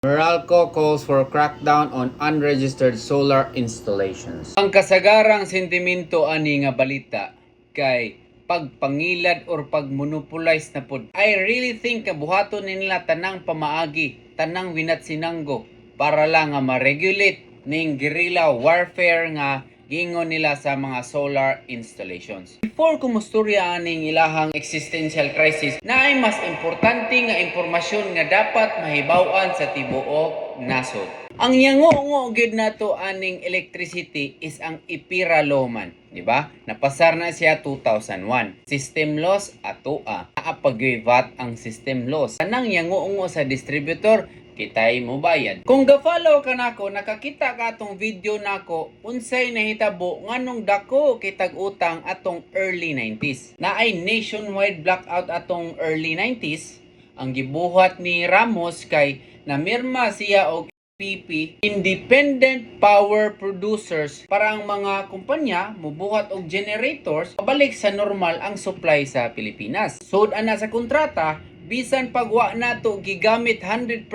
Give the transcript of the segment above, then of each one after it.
Meralco calls for crackdown on unregistered solar installations. Ang kasagarang sentimento ani nga balita kay pagpangilad or pagmonopolize na pod. I really think nga buhaton ni nila tanang pamaagi, tanang winat sinanggo para lang nga ma-regulate ning guerrilla warfare nga giingon nila sa mga solar installations. Before ko mustorya aning ilahang existential crisis, naay mas importante nga impormasyon nga dapat mahibaw-an sa tibuok nasod. Ang yango-ngo gyud nato aning electricity is ang EPIRA law man, di ba? Napasar na siya 2001. System loss atoa. Naa pa gyuy VAT ang system loss. Tanang yango-ngo sa distributor, kitay mo bayad. Kung ga-follow ka nako, nakakita ka atong video nako unsay nahitabo nganong dako kitag utang atong early 90s. Naay nationwide blackout atong early 90s. Ang gibuhat ni Ramos kay namirma siya og IPP, Independent Power Producers, para ang mga kumpanya mubuhat og generators, pabalik sa normal ang supply sa Pilipinas. Sud ana sa kontrata, bisan pag wa nato gigamit 100%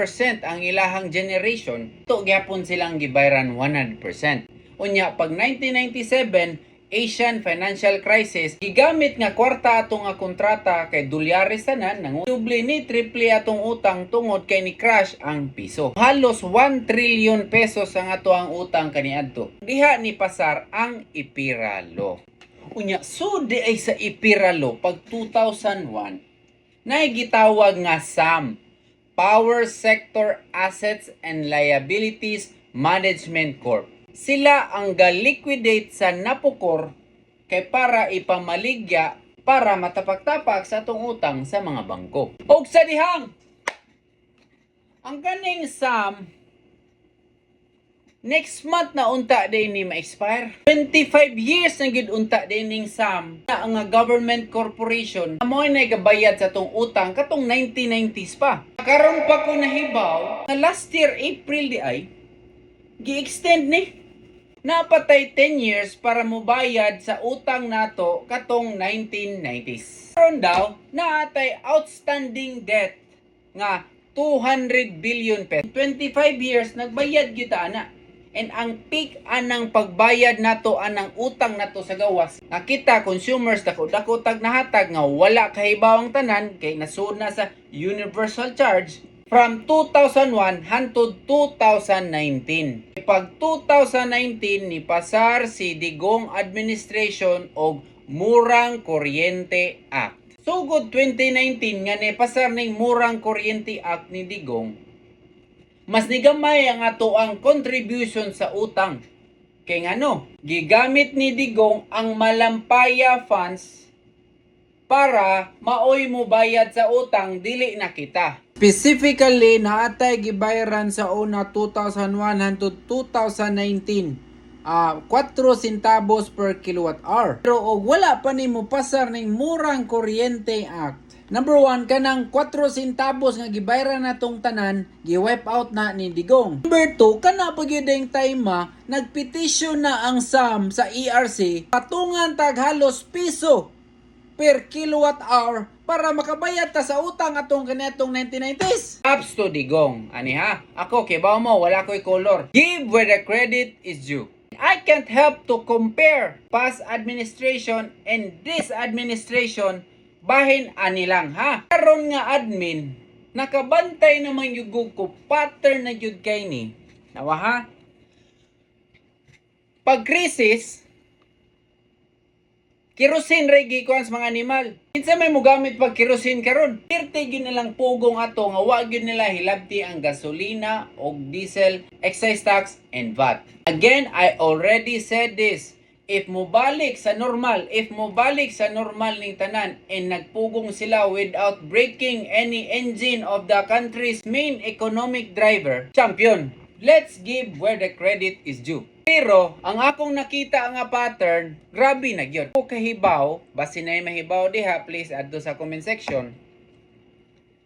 ang ilahang generation, to gyapon silang gibayran 100%. Unya pag 1997 Asian Financial Crisis, gigamit nga kwarta atong nga kontrata kay dolyares tanan, nang doble ni triple atong utang tungod kay ni crash ang piso. Halos 1 trillion pesos ang ato ang utang kaniadto. Diha ni pasar ang EPIRA law. Unya, so di ay sa EPIRA law pag 2001 na gitawag nga SAM, Power Sector Assets and Liabilities Management Corp. Sila ang ga-liquidate sa Napocor kay para ipamaligya para matapak-tapak sa atong utang sa mga bangko. Og sa dihang ang kaning SAM, next month na unta din ni ma-expire. 25 years na gid unta din ning SAM na ang government corporation mo na gabayad sa atong utang katong 1990s pa. Karon pa ko nahibaw nga last year April di ay gi-extend ni. Napatay 10 years para mobayad sa utang nato katong 1990s. Karon daw naatay outstanding debt nga 200 billion pesos. 25 years nagbayad gyud ta ana. And ang peak anang pagbayad nato anang utang nato sa gawas, nakita consumers dako dako tag nahatag nga wala kahibaw ang tanan kay nasud na sa universal charge from 2001 hantod 2019. Pag 2019 ni pasar si Digong administration og Murang Kuryente Act. Sugod 2019 nga ni pasar ning Murang Kuryente Act ni Digong, mas nigamay ang ato ang contribution sa utang. Kay ngano, gigamit ni Digong ang Malampaya funds para maoy mo bayad sa utang, dili na kita. Specifically, naatay gibayaran sa una 2001 hangtod 2019, 4 centavos per kilowatt hour. Pero og wala pa nimo pasar ning Murang Kuryente Act, number 1, kanang 4 centavos nga gibayaran natong tanan, gi-wipe out na ni Digong. Number 2, kana pa gyud ang time ah, nagpetisyon na ang SAM sa ERC, patungan tag halos piso per kilowatt hour para makabayad ta sa utang atong kaniadtong 1990s. Ups to Digong. Ani ha? Ako, kibaw mo, wala ko'y color. Give where the credit is due. I can't help to compare past administration and this administration bahin ani lang ha. Karon nga admin, nakabantay naman yung ko pattern na jud kay ni. Nawa ha? Pag crisis, kerosene ray gikuan sa mga animal. Kinsa may mogamit pag kerosene karon? Pirte gyud nilang pugong ato nga wa gyud nila hilabti ang gasolina og diesel, excise tax and VAT. Again, I already said this. If mobalik sa normal, if mobalik sa normal ning tanan and nagpugong sila without breaking any engine of the country's main economic driver, champion. Let's give where the credit is due. Pero, ang akong nakita nga pattern, grabe na gyud. Ko kahibaw, basin na mahibaw diha, please add to sa comment section.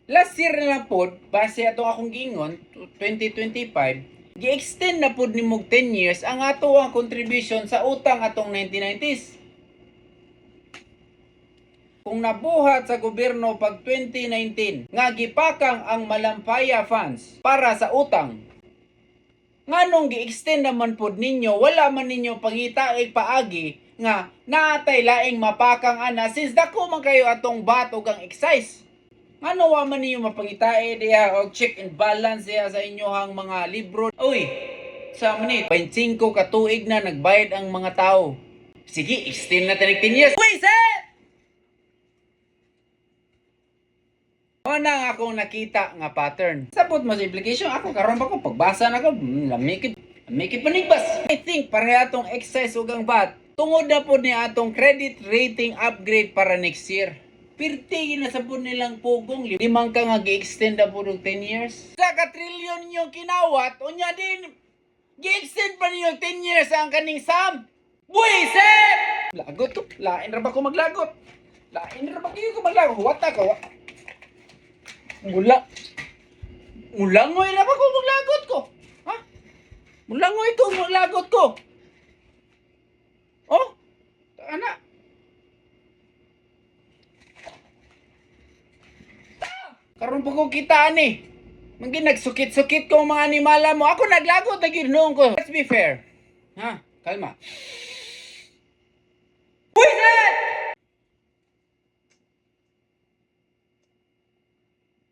Last year na lang pod, base atong akong giingon, 2025, gi-extend na pod nimog 10 years ang ato ang contribution sa utang atong 1990s. Kung nabuhat sa gobyerno pag 2019 nga gipakang ang Malampaya funds para sa utang, nganong gi-extend naman pod ninyo, wala man ninyo pangita paagi nga naatay laing mapakang ana since dako man kayo atong VAT ug ang excise? Ngano wa man ninyo mapangitae diha og check and balance diha sa inyohang mga libro? Uy, sa manit 25 ka tuig na nagbayad ang mga tao. Sige, extend na tanig 10 years. Wait, Mao na ang akong nakita nga pattern. Sabot mo sa implication, ako karon pa ko pagbasa na ko, lamikit, lamikit panigbas. I think pareha atong excise ug ang VAT. Tungod na po ni atong credit rating upgrade para next year. Pirti na sa po nilang pugong limang ka nga gi-extend na po og 10 years. Sa ka trilyon yung kinawat, unya din gi-extend pa ninyo 10 years ang kaning SAM. Buisit! Lagot to. Lain ra ba ko maglagot? Lain ra ba kayo ko maglagot? Huwata ka. Wa. Mula. Mulangoy na ba ko maglagot ko? Ha? Mulangoy ko maglagot ko. Oh? Ana. Ta! Karon pa ko kita ani. Manggi nagsukit-sukit ko ang mga animala mo. Ako naglagot na ginoon ko. Let's be fair. Ha? Kalma. Buisit!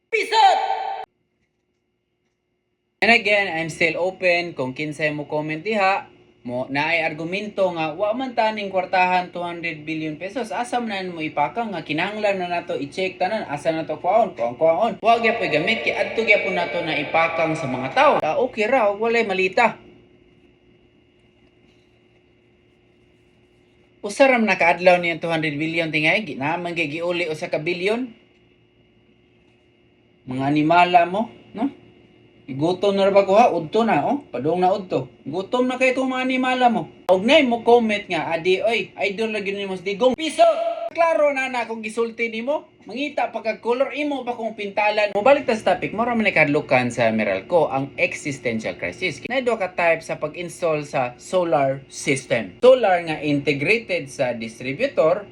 Pisot! And again, I'm still open kung kinsay mo comment diha mo naay argumento nga wa man taning kwartahan 200 billion pesos, asa man na mo ipakang nga kinahanglan na nato i-check tanan asa na to kwaon kuang kwaon wa gyud gamit kay adto gyapon nato na ipakang sa mga tao. Ah, okay ra, walay malita. Usa ra man nakaadlaw niya 200 billion tingay ginaman gyud giuli usa ka billion. Mga animala mo, no? Gutom na ra ba ko ha? Udto na, oh. Padung na udto. Gutom na kay itong mga animala mo. Og nay mo comment nga, adi, oy, idol lagi nimo sa Digong. Piso! Klaro na na kung gisulti nimo. Mangita pa kag color imo pa kung pintalan. Mobalik ta sa topic, mura man ni kahadlukan sa Meralco ang existential crisis. Nay duha ka type sa pag-install sa solar system. Solar nga integrated sa distributor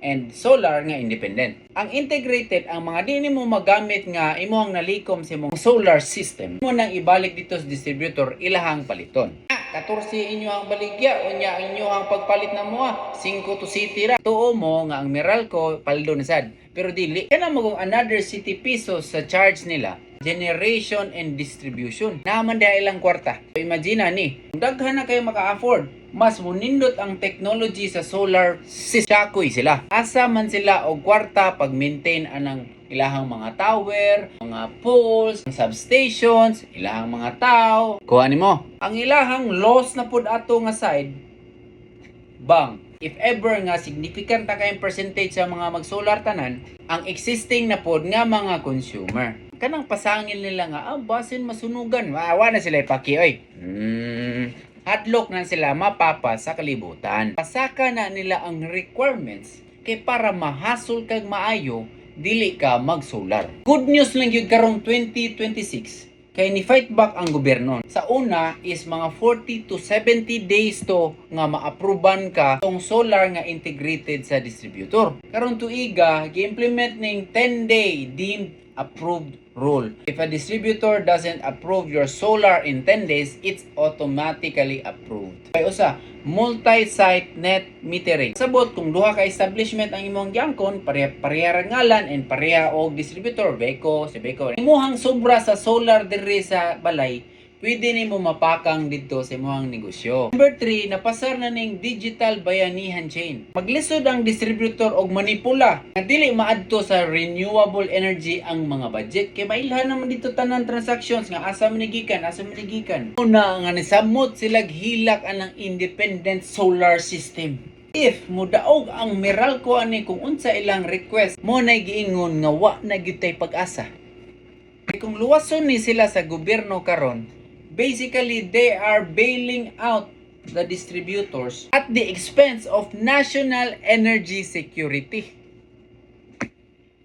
and solar nga independent. Ang integrated, ang mga di nimo magamit nga imong nalikom sa imong solar system, mo nang ibalik dito sa distributor, ilahang paliton. Ah, 14 inyo ang baligya, unya inyo ang pagpalit na mo ah, 5 to city ra. Tuo mo nga ang Meralco paldo na sad. Pero dili kana mo kung another city pesos sa charge nila generation and distribution. Naman diha ilang kwarta. So, imagine ni, kung daghan na kayo maka-afford, mas munindot ang technology sa solar system. Siyakoy sila. Asa man sila og kwarta pag-maintain anang ilahang mga tower, mga poles, substations, ilahang mga tao. Kuha nimo. Ang ilahang loss na pud ato nga side bang if ever nga significant na kayong percentage sa mga mag-solar tanan, ang existing na pod nga mga consumer. Kanang pasangil nila nga, ah, basin masunugan. Maawa na sila ipaki, oy. Hadlok na sila mapapa sa kalibutan. Pasaka na nila ang requirements kay para mahasol kag maayo, dili ka mag-solar. Good news lang yun karong 2026 kay ni fight back ang gobyerno. Sa una is mga 40 to 70 days to nga ma-approban ka tong solar nga integrated sa distributor. Karon tuiga gi-implement ning 10-day deemed approved rule. If a distributor doesn't approve your solar in 10 days, it's automatically approved. Kay usa, multi-site net metering. Sabot kung duha ka establishment ang imong giangkon, pareha pareha ra ngalan and pareha og distributor, Beko, si Beko. Imuhang sobra sa solar diri sa balay, pwede nimo mapakang didto sa imong negosyo. Number 3, napasar na ning digital bayanihan chain. Maglisod ang distributor og manipula nga dili maadto sa renewable energy ang mga budget kay mailhan naman dito tanan transactions nga asa man ni gikan, asa man ni gikan. Una nga nisamot sila hilak anang independent solar system. If mudaog ang Meralco ani kung unsa ilang request, mo na giingon nga wa na gyud tay pag-asa. Kung luwason ni sila sa gobyerno karon, basically they are bailing out the distributors at the expense of national energy security.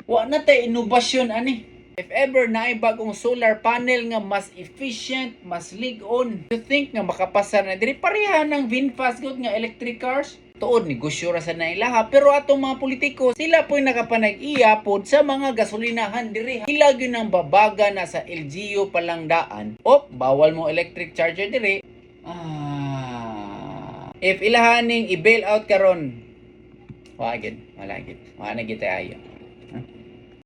Wa na tay inobasyon ani. If ever naay bagong solar panel nga mas efficient, mas lig-on, you think nga makapasar na diri pareha ng VinFast gud nga electric cars? Tuod, negosyo ra sa na ilaha, pero atong mga politiko, sila po'y nakapanag-iya pod sa mga gasolinahan diri. Ila gyud ang babaga na sa LGU palang daan. Op, bawal mo electric charger diri. Ah. If ilahaning i-bail out karon, wa gid, wala gid. Wa na gid ayo.